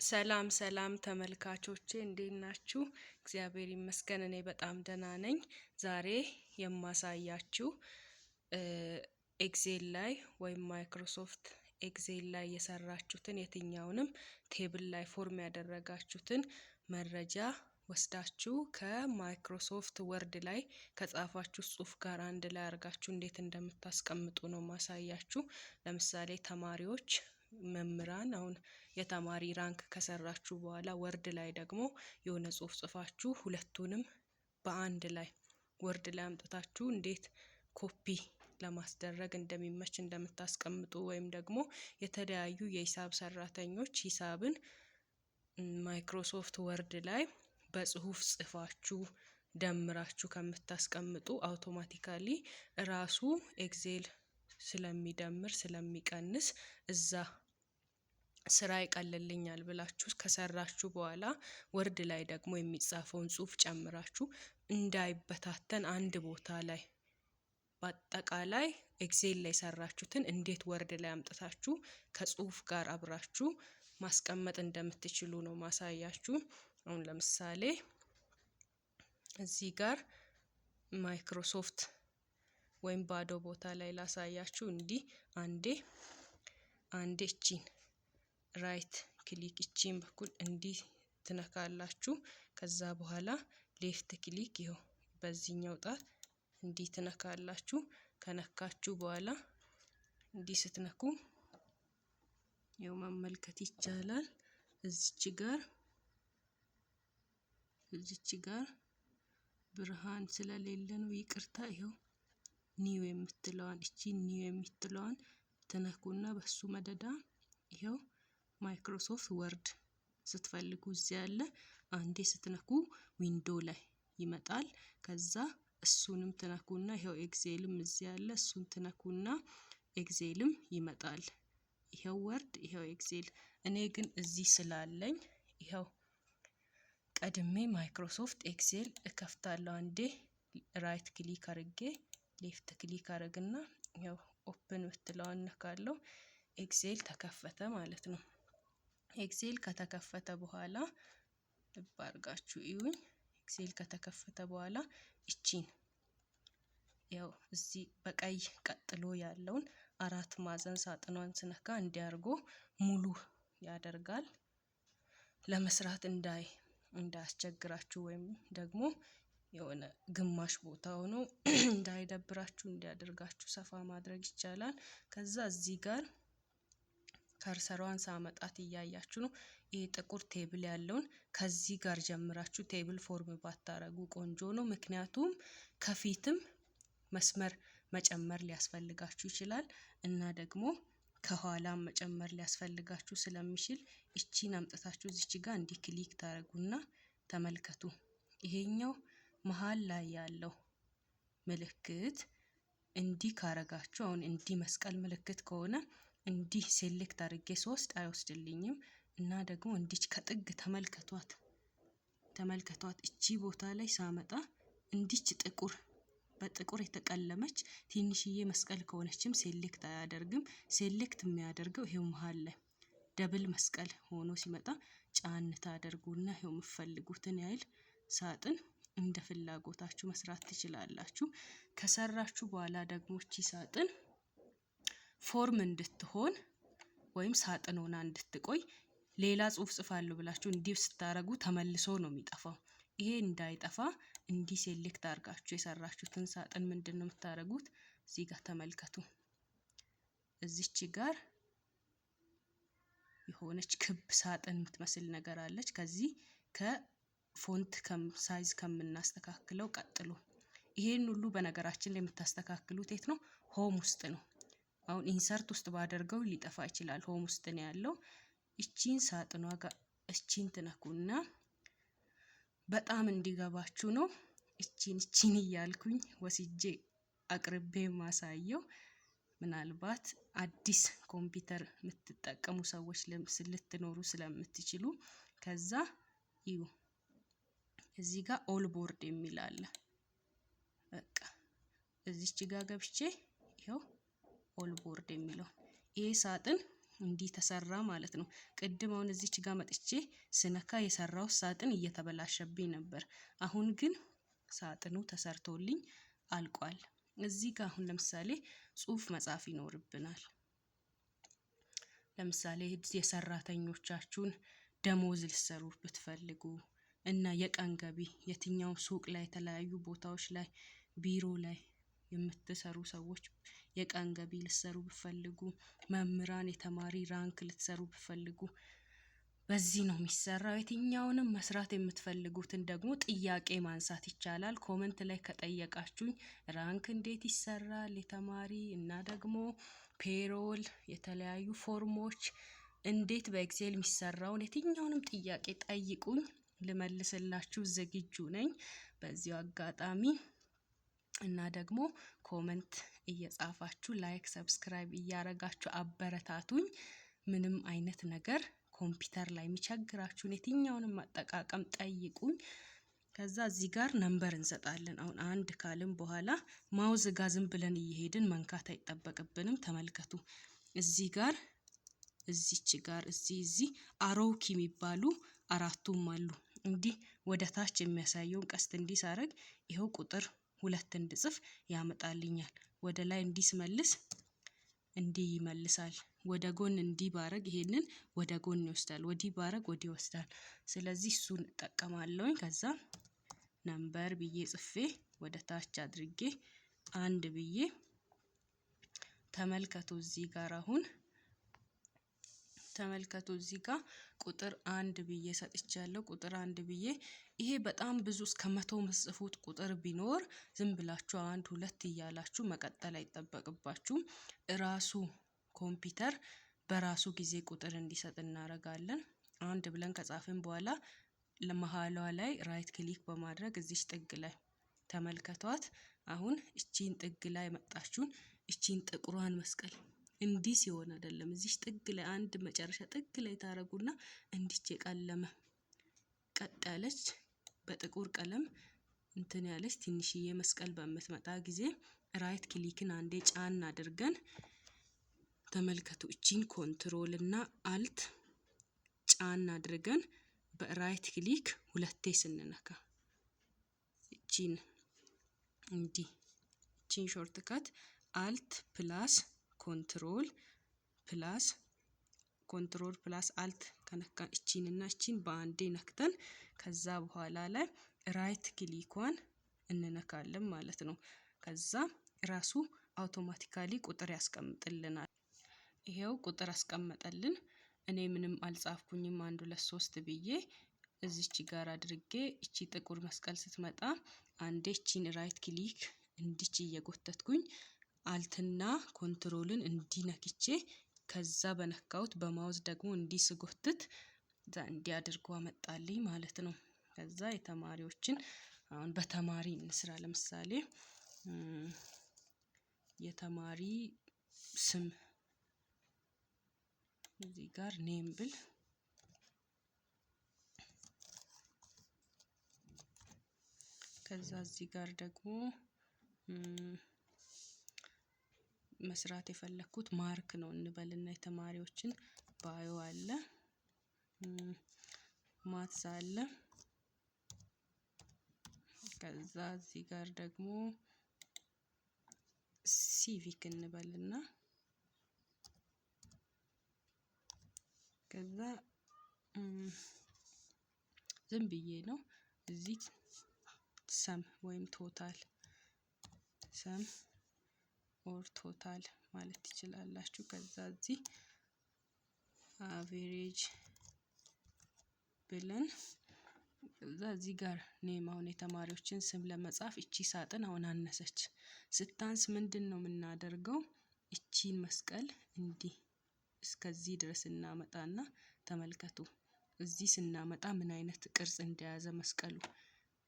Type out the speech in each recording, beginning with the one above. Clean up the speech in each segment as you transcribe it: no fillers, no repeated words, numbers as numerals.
ሰላም ሰላም ተመልካቾቼ፣ እንዴት ናችሁ? እግዚአብሔር ይመስገን እኔ በጣም ደህና ነኝ። ዛሬ የማሳያችሁ Excel ላይ ወይም Microsoft Excel ላይ የሰራችሁትን የትኛውንም table ላይ form ያደረጋችሁትን መረጃ ወስዳችሁ ከ Microsoft Word ላይ ከጻፋችሁ ጽሁፍ ጋር አንድ ላይ አድርጋችሁ እንዴት እንደምታስቀምጡ ነው ማሳያችሁ። ለምሳሌ ተማሪዎች፣ መምህራን፣ አሁን የተማሪ rank ከሰራችሁ በኋላ Word ላይ ደግሞ የሆነ ጽሁፍ ጽፋችሁ ሁለቱንም በአንድ ላይ Word ላይ አምጥታችሁ እንዴት ኮፒ ለማስደረግ እንደሚመች እንደምታስቀምጡ፣ ወይም ደግሞ የተለያዩ የሂሳብ ሰራተኞች ሂሳብን Microsoft Word ላይ በጽሁፍ ጽፋችሁ ደምራችሁ ከምታስቀምጡ automatically ራሱ Excel ስለሚደምር ስለሚቀንስ እዛ ስራ ይቀልልኛል ብላችሁ ከሰራችሁ በኋላ Word ላይ ደግሞ የሚጻፈውን ጽሁፍ ጨምራችሁ እንዳይበታተን አንድ ቦታ ላይ በአጠቃላይ Excel ላይ የሰራችሁትን እንዴት Word ላይ አምጥታችሁ ከጽሁፍ ጋር አብራችሁ ማስቀመጥ እንደምትችሉ ነው ማሳያችሁ። አሁን ለምሳሌ እዚህ ጋር ማይክሮሶፍት ወይም ባዶ ቦታ ላይ ላሳያችሁ። እንዲህ አንዴ አንዴ እቺን right click እቺን በኩል እንዲህ ትነካላችሁ። ከዛ በኋላ left click ይኸው በዚህኛው ጣት እንዲህ ትነካላችሁ። ከነካችሁ በኋላ እንዲህ ስትነኩ ይኸው መመልከት ይቻላል። እዚች ጋር ብርሃን ስለሌለ ነው፣ ይቅርታ። ይኸው new የምትለዋን፣ እቺ new የምትለዋን ትነኩና በሱ መደዳ ይኸው Microsoft Word ስትፈልጉ እዚያ ያለ አንዴ ስትነኩ window ላይ ይመጣል። ከዛ እሱንም ትነኩና ይኸው Excel ም እዚያ ያለ እሱን ትነኩና Excel ም ይመጣል። ይኸው Word፣ ይኸው Excel። እኔ ግን እዚህ ስላለኝ ይኸው ቀድሜ Microsoft Excel እከፍታለሁ። አንዴ right click አርጌ left click አረግና ይኸው open ምትለዋን እነካለሁ። Excel ተከፈተ ማለት ነው። Excel ከተከፈተ በኋላ ልብ አድርጋችሁ እዩኝ። Excel ከተከፈተ በኋላ እቺን ያው እዚህ በቀይ ቀጥሎ ያለውን አራት ማዕዘን ሳጥኗን ስነካ እንዲያርጎ ሙሉ ያደርጋል። ለመስራት እንዳያስቸግራችሁ ወይም ደግሞ የሆነ ግማሽ ቦታ ሆኖ እንዳይደብራችሁ እንዲያደርጋችሁ ሰፋ ማድረግ ይቻላል። ከዛ እዚህ ጋር cursor ሯን ሳመጣት እያያችሁ ነው። ይህ ጥቁር table ያለውን ከዚህ ጋር ጀምራችሁ table form ባታረጉ ቆንጆ ነው። ምክንያቱም ከፊትም መስመር መጨመር ሊያስፈልጋችሁ ይችላል እና ደግሞ ከኋላም መጨመር ሊያስፈልጋችሁ ስለሚችል እቺን አምጥታችሁ እዚች ጋር እንዲህ click ታደርጉና ተመልከቱ። ይሄኛው መሀል ላይ ያለው ምልክት እንዲህ ካረጋችሁ፣ አሁን እንዲህ መስቀል ምልክት ከሆነ እንዲህ select አድርጌ ስወስድ አይወስድልኝም። እና ደግሞ እንዲች ከጥግ ተመልከቷት፣ ተመልከቷት፣ እቺ ቦታ ላይ ሳመጣ እንዲች ጥቁር በጥቁር የተቀለመች ትንሽዬ መስቀል ከሆነችም select አያደርግም። Select የሚያደርገው ይሄው መሀል ላይ double መስቀል ሆኖ ሲመጣ ጫን ታደርጉና ይሄው የምትፈልጉትን ያህል ሳጥን እንደ ፍላጎታችሁ መስራት ትችላላችሁ። ከሰራችሁ በኋላ ደግሞ እቺ ሳጥን form እንድትሆን ወይም ሳጥን ሆና እንድትቆይ ሌላ ጽሁፍ ጽፋለሁ ብላችሁ እንዲህ ስታረጉ ተመልሶ ነው የሚጠፋው። ይሄ እንዳይጠፋ እንዲህ select አድርጋችሁ የሰራችሁትን ሳጥን ምንድን ነው የምታደርጉት? እዚህ ጋር ተመልከቱ። እዚች ጋር የሆነች ክብ ሳጥን የምትመስል ነገር አለች። ከዚህ ከ font size ከምናስተካክለው ቀጥሎ ይሄን ሁሉ በነገራችን ላይ የምታስተካክሉት የት ነው? Home ውስጥ ነው። አሁን insert ውስጥ ባደርገው ሊጠፋ ይችላል። Home ውስጥ ነው ያለው። እቺን ሳጥኗ ጋር እቺን ትነኩና በጣም እንዲገባችሁ ነው እቺን እቺን እያልኩኝ ወስጄ አቅርቤ ማሳየው። ምናልባት አዲስ ኮምፒውተር የምትጠቀሙ ሰዎች ልትኖሩ ስለምትችሉ። ከዛ እዩ፣ እዚህ ጋር all border የሚል አለ። በቃ እዚች ጋር ገብቼ ይኸው all border የሚለው ይሄ ሳጥን እንዲህ ተሰራ ማለት ነው። ቅድም አሁን እዚች ጋር መጥቼ ስነካ የሰራው ሳጥን እየተበላሸብኝ ነበር። አሁን ግን ሳጥኑ ተሰርቶልኝ አልቋል። እዚህ ጋር አሁን ለምሳሌ ጽሁፍ መጻፍ ይኖርብናል። ለምሳሌ የሰራተኞቻችሁን ደሞዝ ልትሰሩ ብትፈልጉ እና የቀን ገቢ የትኛውም ሱቅ ላይ፣ የተለያዩ ቦታዎች ላይ፣ ቢሮ ላይ የምትሰሩ ሰዎች የቀን ገቢ ልትሰሩ ብትፈልጉ፣ መምህራን የተማሪ rank ልትሰሩ ብትፈልጉ በዚህ ነው የሚሰራው። የትኛውንም መስራት የምትፈልጉትን ደግሞ ጥያቄ ማንሳት ይቻላል። Comment ላይ ከጠየቃችሁኝ rank እንዴት ይሰራል የተማሪ እና ደግሞ payroll፣ የተለያዩ ፎርሞች እንዴት በ Excel የሚሰራውን የትኛውንም ጥያቄ ጠይቁኝ፣ ልመልስላችሁ ዝግጁ ነኝ። በዚሁ አጋጣሚ እና ደግሞ comment እየጻፋችሁ like፣ subscribe እያረጋችሁ አበረታቱኝ። ምንም አይነት ነገር ኮምፒውተር ላይ የሚቸግራችሁን የትኛውንም አጠቃቀም ጠይቁኝ። ከዛ እዚህ ጋር number እንሰጣለን። አሁን አንድ ካልን በኋላ mouse ጋር ዝም ብለን እየሄድን መንካት አይጠበቅብንም። ተመልከቱ፣ እዚህ ጋር፣ እዚች ጋር፣ እዚህ arrow key የሚባሉ አራቱም አሉ። እንዲህ ወደ ታች የሚያሳየውን ቀስት እንዲህ ሳረግ ይኸው ቁጥር 2 እንድጽፍ ያመጣልኛል። ወደ ላይ እንዲህ ስመልስ እንዲህ ይመልሳል። ወደ ጎን እንዲህ ባረግ ይሄንን ወደ ጎን ይወስዳል። ወዲህ ባረግ ወዲህ ይወስዳል። ስለዚህ እሱን እጠቀማለሁኝ። ከዛ number ብዬ ጽፌ ወደ ታች አድርጌ አንድ ብዬ፣ ተመልከቱ እዚህ ጋር፣ አሁን ተመልከቱ፣ እዚህ ጋር ቁጥር 1 ብዬ ሰጥቻለሁ። ቁጥር 1 ብዬ፣ ይሄ በጣም ብዙ እስከ 100 ምጽፉት ቁጥር ቢኖር ዝም ብላችሁ አንድ ሁለት እያላችሁ መቀጠል አይጠበቅባችሁም። እራሱ ኮምፒውተር በራሱ ጊዜ ቁጥር እንዲሰጥ እናደርጋለን። አንድ ብለን ከጻፍን በኋላ ለመሃሏ ላይ right click በማድረግ እዚች ጥግ ላይ ተመልከቷት። አሁን እቺን ጥግ ላይ መጣችሁን እቺን ጥቁሯን መስቀል እንዲህ ሲሆን አይደለም፣ እዚች ጥግ ላይ፣ አንድ መጨረሻ ጥግ ላይ ታረጉና እንዲች የቀለመ ቀጥ ያለች በጥቁር ቀለም እንትን ያለች ትንሽዬ መስቀል በምትመጣ ጊዜ right click ን አንዴ ጫን አድርገን፣ ተመልከቱ፣ እቺን control እና alt ጫን አድርገን በ right click ሁለቴ ስንነካ እቺን እንዲህ እቺን shortcut alt plus control plus control plus alt ከነካን እቺን እና እቺን በአንዴ ነክተን ከዛ በኋላ ላይ right click ኳን እንነካለን ማለት ነው። ከዛ ራሱ automatically ቁጥር ያስቀምጥልናል። ይሄው ቁጥር አስቀመጠልን። እኔ ምንም አልጻፍኩኝም። አንድ ሁለት ሶስት ብዬ እዚች ጋር አድርጌ እቺ ጥቁር መስቀል ስትመጣ አንዴ እቺን right click እንዲች እየጎተትኩኝ alt ና control ን እንዲነክቼ ከዛ በነካሁት በ mouse ደግሞ እንዲህ ስጎትት እዛ እንዲህ አድርጎ አመጣልኝ ማለት ነው። ከዛ የተማሪዎችን አሁን በተማሪ እንስራ። ለምሳሌ የተማሪ ስም እዚህ ጋር name ብል፣ ከዛ እዚህ ጋር ደግሞ መስራት የፈለኩት mark ነው እንበልና የተማሪዎችን bio አለ፣ maths አለ። ከዛ እዚህ ጋር ደግሞ ሲቪክ እንበልና ከዛ ዝም ብዬ ነው እዚህ sum ወይም total፣ sum or total ማለት ትችላላችሁ። ከዛ እዚህ average ብለን ከዛ እዚህ ጋር name፣ አሁን የተማሪዎችን ስም ለመጻፍ እቺ ሳጥን አሁን አነሰች። ስታንስ ምንድን ነው የምናደርገው? እቺን መስቀል እንዲህ እስከዚህ ድረስ እናመጣና ተመልከቱ። እዚህ ስናመጣ ምን አይነት ቅርጽ እንደያዘ መስቀሉ፣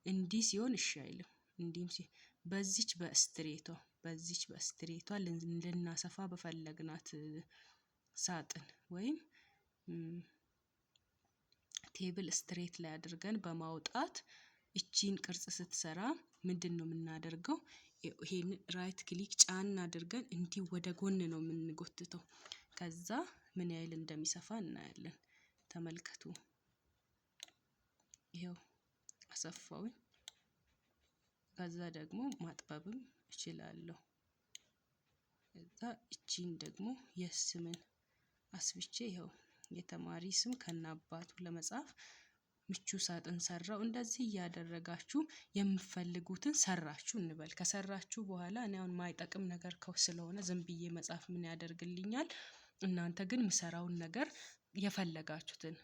እንዲህ ሲሆን እሺ አይልም። እንዲህም ሲ በዚች በ straight ቷ ልናሰፋ በፈለግናት ሳጥን ወይም table straight ላይ አድርገን በማውጣት እቺን ቅርጽ ስትሰራ ምንድን ነው የምናደርገው? ይሄን right click ጫን አድርገን እንዲህ ወደ ጎን ነው የምንጎትተው። ከዛ ምን ያህል እንደሚሰፋ እናያለን። ተመልከቱ። ይኸው አሰፋውኝ። ከዛ ደግሞ ማጥበብም እችላለሁ። ከዛ እቺን ደግሞ የስምን አስብቼ ይኸው የተማሪ ስም ከነአባቱ ለመጻፍ ምቹ ሳጥን ሰራው። እንደዚህ እያደረጋችሁ የምትፈልጉትን ሰራችሁ እንበል። ከሰራችሁ በኋላ እኔ አሁን ማይጠቅም ነገር ስለሆነ ዝም ብዬ መጻፍ ምን ያደርግልኛል? እናንተ ግን ምሰራውን ነገር የፈለጋችሁትን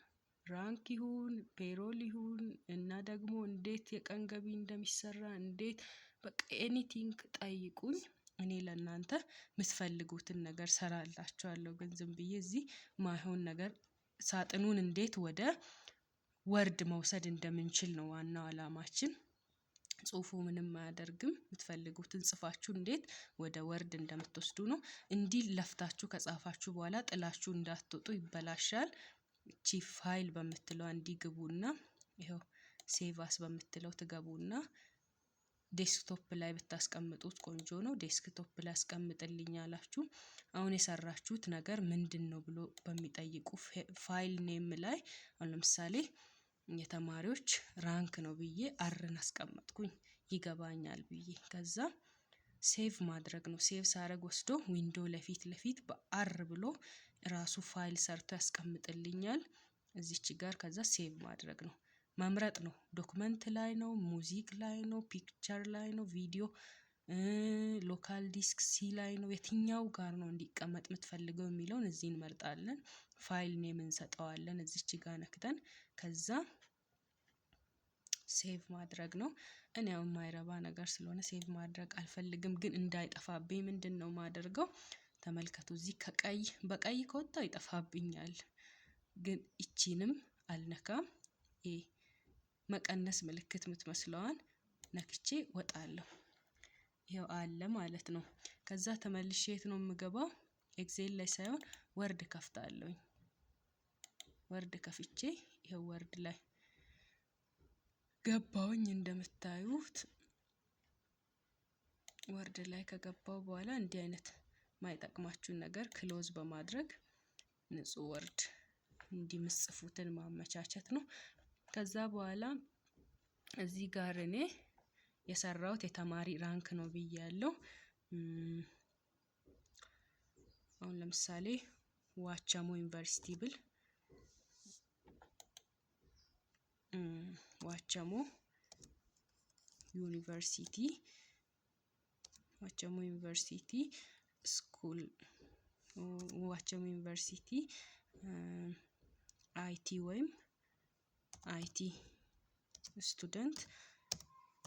rank ይሁን payroll ይሁን እና ደግሞ እንዴት የቀን ገቢ እንደሚሰራ፣ እንዴት በቃ anything ጠይቁኝ። እኔ ለእናንተ የምትፈልጉትን ነገር ሰራላችኋለሁ። ግን ዝም ብዬ እዚህ ማይሆን ነገር፣ ሳጥኑን እንዴት ወደ Word መውሰድ እንደምንችል ነው ዋናው አላማችን። ጽሁፉ ምንም አያደርግም። የምትፈልጉትን ጽፋችሁ እንዴት ወደ Word እንደምትወስዱ ነው። እንዲህ ለፍታችሁ ከጻፋችሁ በኋላ ጥላችሁ እንዳትወጡ፣ ይበላሻል። እቺ ፋይል በምትለው እንዲግቡና ይኸው save as በምትለው ትገቡና desktop ላይ ብታስቀምጡት ቆንጆ ነው። Desktop ላይ አስቀምጥልኝ አላችሁ። አሁን የሰራችሁት ነገር ምንድን ነው ብሎ በሚጠይቁ file name ላይ አሁን ለምሳሌ የተማሪዎች rank ነው ብዬ R ን አስቀመጥኩኝ፣ ይገባኛል ብዬ። ከዛ save ማድረግ ነው። Save ሳረግ ወስዶ window ለፊት ለፊት በ R ብሎ ራሱ ፋይል ሰርቶ ያስቀምጥልኛል። እዚች ጋር ከዛ save ማድረግ ነው። መምረጥ ነው። Document ላይ ነው፣ music ላይ ነው፣ picture ላይ ነው፣ ቪዲዮ፣ local disk C ላይ ነው፣ የትኛው ጋር ነው እንዲቀመጥ የምትፈልገው የሚለውን እዚህ እንመርጣለን። File name እንሰጠዋለን እዚች ጋር ነክተን፣ ከዛ save ማድረግ ነው። እኔ አሁን የማይረባ ነገር ስለሆነ save ማድረግ አልፈልግም፣ ግን እንዳይጠፋብኝ ምንድን ነው ማደርገው? ተመልከቱ፣ እዚህ ከቀይ በቀይ ከወጣው ይጠፋብኛል። ግን እቺንም አልነካም። ይሄ መቀነስ ምልክት የምትመስለዋን ነክቼ ወጣለሁ። ይኸው አለ ማለት ነው። ከዛ ተመልሼ የት ነው የምገባው? Excel ላይ ሳይሆን Word ከፍታለሁኝ። Word ከፍቼ ይኸው Word ላይ ገባውኝ። እንደምታዩት Word ላይ ከገባው በኋላ እንዲህ አይነት ማይጠቅማችሁን ነገር close በማድረግ ንጹህ Word እንዲህ ምጽፉትን ማመቻቸት ነው። ከዛ በኋላ እዚህ ጋር እኔ የሰራሁት የተማሪ rank ነው ብያለሁ። አሁን ለምሳሌ ዋቸሞ ዩኒቨርሲቲ ብል፣ ዋቸሞ ዩኒቨርሲቲ school፣ ዋቸሞ ዩኒቨርሲቲ IT ወይም IT student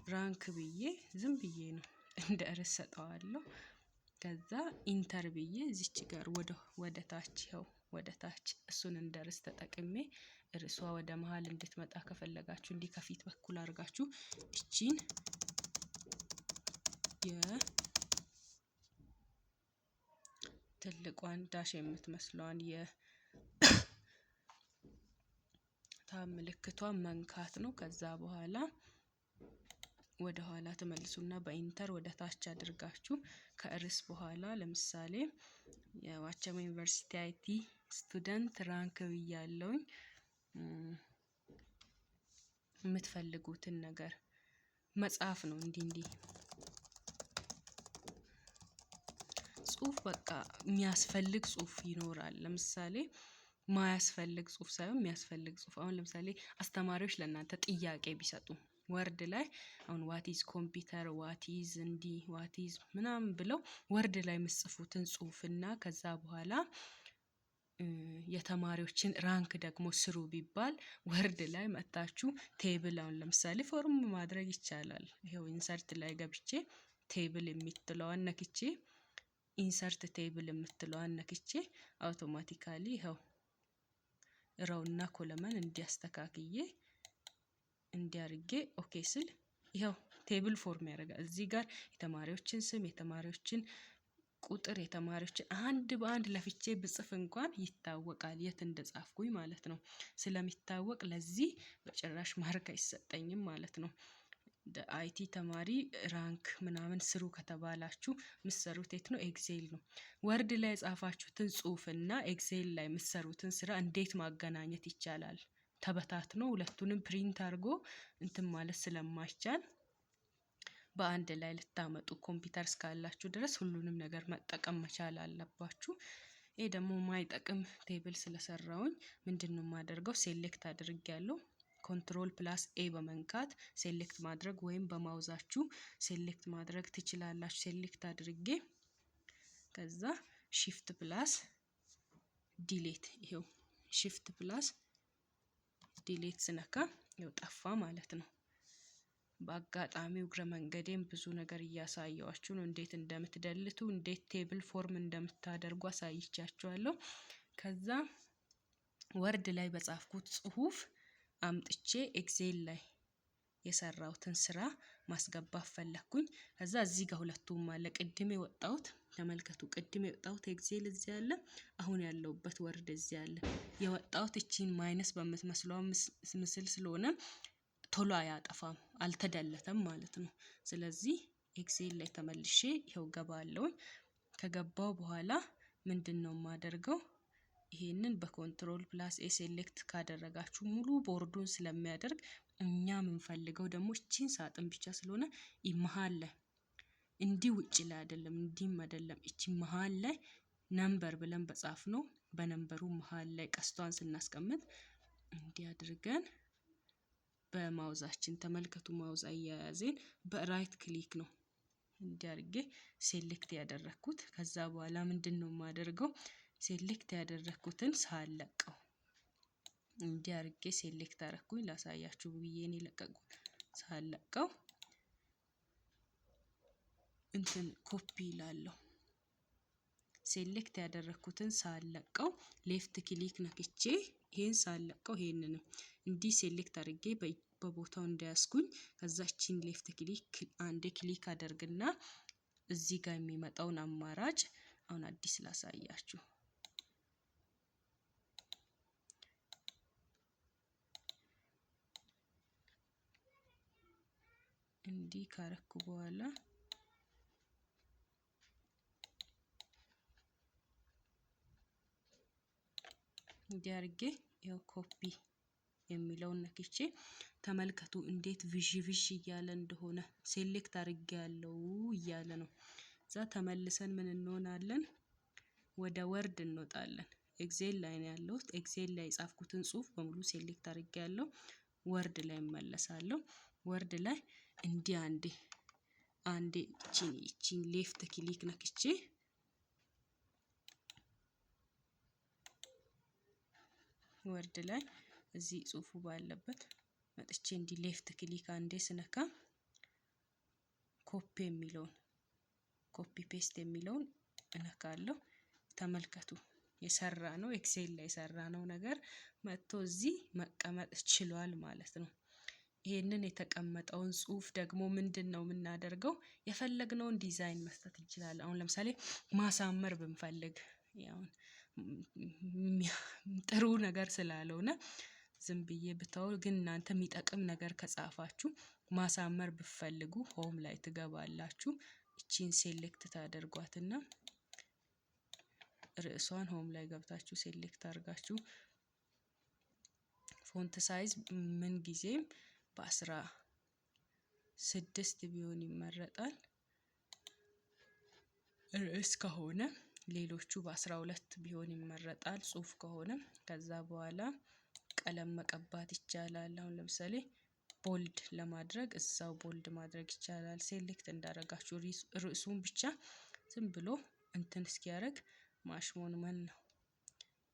rank ብዬ ዝም ብዬ ነው እንደ ርዕስ ሰጠዋለሁ። ከዛ enter ብዬ እዚች ጋር ወደ ታች፣ ይኸው ወደ ታች እሱን እንደ ርዕስ ተጠቅሜ፣ ርዕሷ ወደ መሀል እንድትመጣ ከፈለጋችሁ እንዲህ ከፊት በኩል አድርጋችሁ እቺን የትልቋን dash የምትመስለዋን የ tab ምልክቷን መንካት ነው። ከዛ በኋላ ወደ ኋላ ትመልሱና በ enter ወደ ታች አድርጋችሁ ከርዕስ በኋላ ለምሳሌ የዋቸሞ ዩኒቨርሲቲ IT student rank ብያለውኝ፣ የምትፈልጉትን ነገር መጻፍ ነው። እንዲህ እንዲህ ጽሁፍ በቃ የሚያስፈልግ ጽሁፍ ይኖራል። ለምሳሌ ማያስፈልግ ጽሁፍ ሳይሆን የሚያስፈልግ ጽሁፍ። አሁን ለምሳሌ አስተማሪዎች ለእናንተ ጥያቄ ቢሰጡ Word ላይ አሁን what is computer፣ what is እንዲህ፣ what is ምናምን ብለው Word ላይ የምጽፉትን ጽሁፍና ከዛ በኋላ የተማሪዎችን rank ደግሞ ስሩ ቢባል Word ላይ መታችሁ table አሁን ለምሳሌ form ማድረግ ይቻላል። ይኸው insert ላይ ገብቼ table የምትለዋን ነክቼ፣ insert table የምትለዋን ነክቼ automatically ይኸው row ና column እንዲያስተካክዬ እንዲያርጌ okay ስል ይኸው table form ያደርጋል። እዚህ ጋር የተማሪዎችን ስም፣ የተማሪዎችን ቁጥር፣ የተማሪዎችን አንድ በአንድ ለፍቼ ብጽፍ እንኳን ይታወቃል የት እንደጻፍኩኝ ማለት ነው። ስለሚታወቅ ለዚህ በጭራሽ mark አይሰጠኝም ማለት ነው። IT ተማሪ rank ምናምን ስሩ ከተባላችሁ ምሰሩት የት ነው? Excel ነው። Word ላይ የጻፋችሁትን ጽሁፍና Excel ላይ የምትሰሩትን ስራ እንዴት ማገናኘት ይቻላል? ተበታትኖ ሁለቱንም print አድርጎ እንትን ማለት ስለማይቻል በአንድ ላይ ልታመጡ ኮምፒውተር እስካላችሁ ድረስ ሁሉንም ነገር መጠቀም መቻል አለባችሁ። ይሄ ደግሞ ማይጠቅም table ስለሰራውኝ ምንድን ነው የማደርገው? Select አድርጌያለሁ። Control plus A በመንካት select ማድረግ ወይም በ mouse ኣችሁ select ማድረግ ትችላላችሁ። Select አድርጌ ከዛ shift plus delete፣ ይሄው shift plus delete ስነካ ይኸው ጠፋ ማለት ነው። በአጋጣሚው እግረ መንገዴም ብዙ ነገር እያሳየዋችሁ ነው። እንዴት እንደምትደልቱ፣ እንዴት table form እንደምታደርጉ አሳይቻችኋለሁ። ከዛ Word ላይ በጻፍኩት ጽሁፍ አምጥቼ Excel ላይ የሰራሁትን ስራ ማስገባት ፈለግኩኝ። ከዛ እዚህ ጋር ሁለቱም አለ። ቅድም የወጣሁት ተመልከቱ። ቅድም የወጣሁት Excel እዚህ አለ። አሁን ያለሁበት Word እዚህ አለ። የወጣሁት እቺን minus በምትመስለው ምስል ስለሆነ ቶሎ አያጠፋም፣ አልተደለተም ማለት ነው። ስለዚህ Excel ላይ ተመልሼ ይኸው ገባለሁኝ። ከገባው በኋላ ምንድን ነው የማደርገው? ይሄንን በ control plus A select ካደረጋችሁ ሙሉ ቦርዱን ስለሚያደርግ እኛ የምንፈልገው ደግሞ እቺን ሳጥን ብቻ ስለሆነ መሀል ላይ፣ እንዲህ ውጭ ላይ አይደለም፣ እንዲህም አይደለም። እቺ መሀል ላይ number ብለን በጻፍነው በ number ኡ መሀል ላይ ቀስቷን ስናስቀምጥ እንዲህ አድርገን በ mouse ኣችን፣ ተመልከቱ፣ mouse አያያዜን በ right click ነው እንዲህ አድርጌ select ያደረግኩት። ከዛ በኋላ ምንድን ነው የማደርገው? Select ያደረግኩትን ሳለቀው እንዲህ አድርጌ select አደረግኩኝ። ላሳያችሁ ብዬ ነው የለቀቅኩት። ሳለቀው እንትን ኮፒ ይላለሁ። Select ያደረግኩትን ሳለቀው left click ነክቼ ይሄን ሳለቀው ይሄንንም እንዲህ select አድርጌ በቦታው እንዳያስኩኝ ከዛችን left click አንዴ click አደርግና እዚህ ጋር የሚመጣውን አማራጭ አሁን አዲስ ላሳያችሁ። እንዲህ ካረኩ በኋላ እንዲህ አድርጌ ያው ኮፒ የሚለውን ነክቼ ተመልከቱ እንዴት ቪዥ ቪዥ እያለ እንደሆነ፣ select አድርጌ ያለው እያለ ነው። እዛ ተመልሰን ምን እንሆናለን? ወደ Word እንወጣለን። Excel ላይ ነው ያለሁት። Excel ላይ የጻፍኩትን ጽሁፍ በሙሉ select አድርጌ ያለው Word ላይ እመለሳለሁ። Word ላይ እንዲህ አንዴ አንዴ እቺን left click ነክቼ Word ላይ እዚህ ጽሁፉ ባለበት መጥቼ እንዲህ left click አንዴ ስነካ ኮፒ የሚለውን፣ copy paste የሚለውን እነካለሁ። ተመልከቱ፣ የሰራነው Excel ላይ የሰራነው ነገር መጥቶ እዚህ መቀመጥ ችሏል ማለት ነው። ይሄንን የተቀመጠውን ጽሁፍ ደግሞ ምንድን ነው የምናደርገው? የፈለግነውን ዲዛይን መስጠት እንችላለን። አሁን ለምሳሌ ማሳመር ብንፈልግ፣ ያው ጥሩ ነገር ስላልሆነ ዝም ብዬ ብተው፣ ግን እናንተ የሚጠቅም ነገር ከጻፋችሁ ማሳመር ብትፈልጉ home ላይ ትገባላችሁ። እቺን select ታደርጓትና ርዕሷን home ላይ ገብታችሁ select አድርጋችሁ font size ምን ጊዜም በ16 ቢሆን ይመረጣል። ርዕስ ከሆነ ሌሎቹ በ12 ቢሆን ይመረጣል። ጽሁፍ ከሆነ ከዛ በኋላ ቀለም መቀባት ይቻላል። አሁን ለምሳሌ bold ለማድረግ እዛው bold ማድረግ ይቻላል። Select እንዳረጋችሁ ርዕሱን ብቻ ዝም ብሎ እንትን እስኪያደርግ ማሽሞንመን ነው።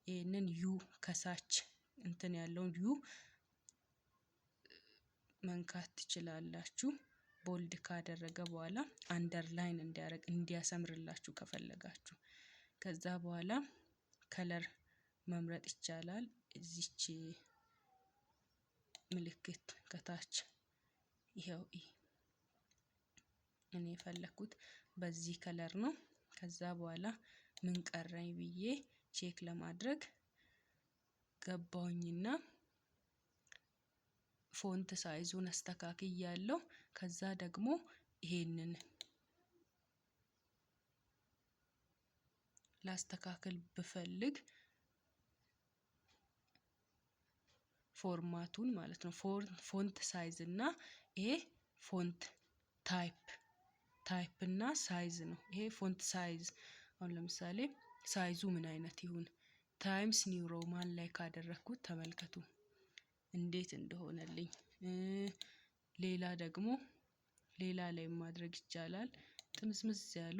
ይህንን U ከታች እንትን ያለውን U መንካት ትችላላችሁ። Bold ካደረገ በኋላ underline እንዲያደርግ፣ እንዲያሰምርላችሁ ከፈለጋችሁ ከዛ በኋላ color መምረጥ ይቻላል። እዚች ምልክት ከታች ይኸው እኔ የፈለኩት በዚህ color ነው። ከዛ በኋላ ምን ቀረኝ ብዬ check ለማድረግ ገባሁኝና Font size ኡን አስተካክያለሁ። ከዛ ደግሞ ይሄንን ላስተካክል ብፈልግ format ኡን ማለት ነው። Font size እና ይሄ font type እና size ነው። ይሄ font size አሁን ለምሳሌ size ኡ ምን አይነት ይሁን፣ Times New Roman ላይ ካደረግኩት ተመልከቱ እንዴት እንደሆነልኝ። ሌላ ደግሞ ሌላ ላይ ማድረግ ይቻላል። ጥምዝምዝ ያሉ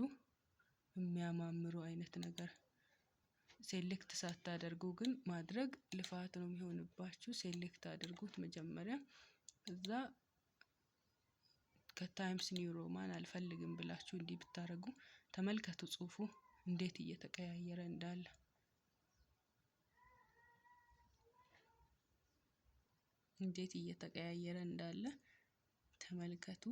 የሚያማምሩ አይነት ነገር select ሳታደርጉ ግን ማድረግ ልፋት ነው የሚሆንባችሁ። Select አድርጉት መጀመሪያ። ከዛ ከ Times New Roman አልፈልግም ብላችሁ እንዲህ ብታደርጉ ተመልከቱ ጽሁፉ እንዴት እየተቀያየረ እንዳለ። እንዴት እየተቀያየረ እንዳለ ተመልከቱ።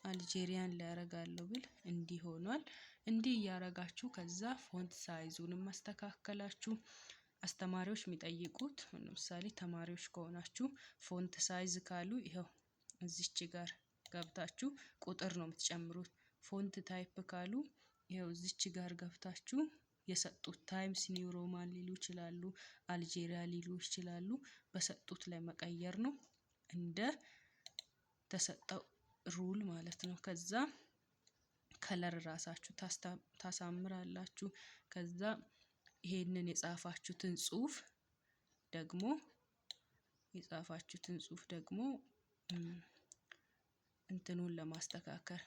አልጄሪያን ሊያረጋለሁ ብል እንዲህ ሆኗል። እንዲህ እያረጋችሁ ከዛ font size ኡንም አስተካከላችሁ። አስተማሪዎች የሚጠይቁት ለምሳሌ ተማሪዎች ከሆናችሁ font size ካሉ ይኸው እዚች ጋር ገብታችሁ ቁጥር ነው የምትጨምሩት። Font type ካሉ ይኸው እዚች ጋር ገብታችሁ የሰጡት Times New Roman ሊሉ ይችላሉ፣ አልጄሪያ ሊሉ ይችላሉ። በሰጡት ላይ መቀየር ነው እንደ ተሰጠው rule ማለት ነው። ከዛ color ራሳችሁ ታሳምራላችሁ። ከዛ ይሄንን የጻፋችሁትን ጽሁፍ ደግሞ እንትኑን ለማስተካከል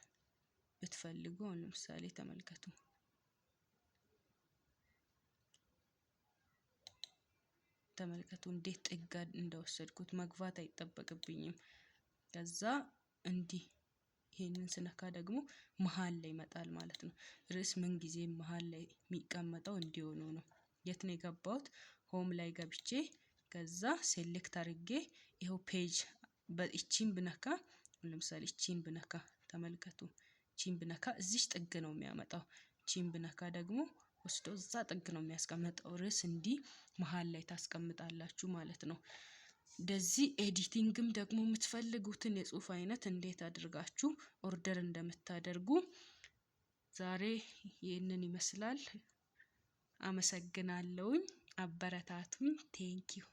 ብትፈልጉ አሁን ለምሳሌ ተመልከቱ። ተመልከቱ እንዴት ጥጋ እንደወሰድኩት፣ መግባት አይጠበቅብኝም። ከዛ እንዲህ ይሄንን ስነካ ደግሞ መሀል ላይ ይመጣል ማለት ነው። ርዕስ ምን ጊዜ መሀል ላይ የሚቀመጠው እንዲሆኑ ነው። የት ነው የገባሁት? Home ላይ ገብቼ ከዛ select አድርጌ ይኸው page በእቺን ብነካ፣ ለምሳሌ እቺን ብነካ ተመልከቱ። እቺን ብነካ እዚች ጥግ ነው የሚያመጣው። እቺን ብነካ ደግሞ ወስዶ እዛ ጥግ ነው የሚያስቀምጠው። ርዕስ እንዲህ መሀል ላይ ታስቀምጣላችሁ ማለት ነው። እንደዚህ editing ም ደግሞ የምትፈልጉትን የጽሁፍ አይነት እንዴት አድርጋችሁ order እንደምታደርጉ ዛሬ ይህንን ይመስላል። አመሰግናለሁኝ። አበረታቱኝ። Thank you.